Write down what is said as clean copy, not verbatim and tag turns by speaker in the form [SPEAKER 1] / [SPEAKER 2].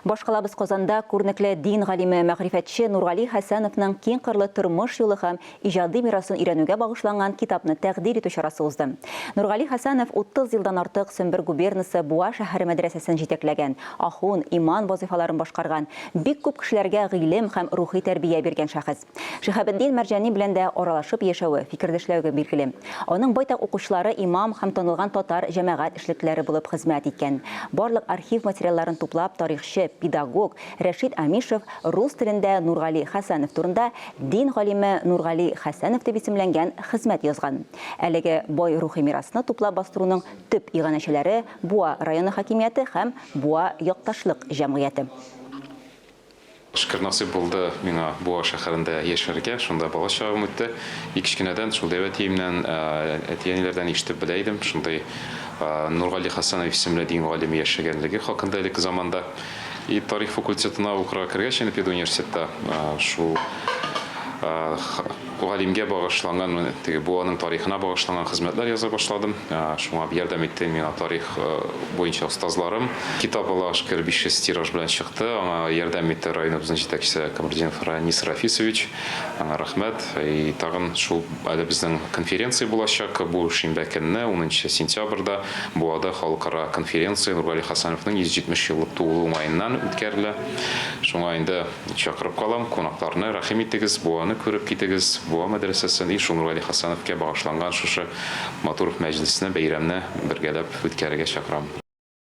[SPEAKER 1] Башкалабыз Казанда күренекле дин галиме, мәгърифәтче Нургали Хәсәновның киңкырлы тормыш юлы һәм иҗади мирасын өйрәнүгә багышланган китапны тәкъдир итү чарасы узды. Нургали Хәсәнов 30 елдан артык Сембер губернасы Буа шәһәре мәдрәсәсен җитәкләгән, ахун, иман вазыйфаларын башкарган, бик күп кешеләргә гыйлем һәм рухи тәрбия биргән шәхес. Шиһабетдин Мәрҗани белән дә аралашып яшәве, фикердәшләве билгеле. Аның байтак укучылары имам һәм танылган татар җәмәгать эшлеклеләре булып хезмәт иткән. Барлык архив материалларын туплап, тарихчы, педагог Рәшит Амишев рус телендә Нургали Хәсәнов турында Дин галиме Нургали Хәсәнов дип исемләнгән хезмәт язган. Әлеге бай рухи мирасны туплап бастыруның төп иганәчеләре, Буа районы хакимияте һәм Буа якташлык җәмгыяте.
[SPEAKER 2] Шөкер, насыйп булды миңа Буа шәһәрендә яшәргә, шунда бала чагым үтте. И кечкенәдән шул дәү әтиемнән, әти-әниләрдән ишетеп белә идем, шундый Нургали Хәсәнов исемле дин галиме яшәгәнлеге хакында элекке заманда. И тарих факультетына укырга кергәч инде педуниверситетта шул галимгә багышланган, теге Буаның тарихына багышланган хезмәтләр яза башладым. Шуңа ярдәм итте миңа тарих буенча остазларым. Китап, Аллага шөкер, 500 тираж белән чыкты. Аңа ярдәм итте районыбызның җитәкчесе Камрудинов Ранис Рафисович. Аңа рәхмәт. И тагын шул әле безнең конференция булачак бу шимбә көнне, унынчы сентябрьдә Буада халыкара конференция Нургали Хәсәновның 170 еллык туулы уңаеннан үткәрелә. Шуңа инде Чакырып калам, кунакларны, рәхим итегез, Буаны күреп китегез, Буа мәдрәсәсен и шул Нургали Хәсәновка багышланган шушы матур мәҗлесне, бәйрәмне бергәләп үткәрергә чакырам.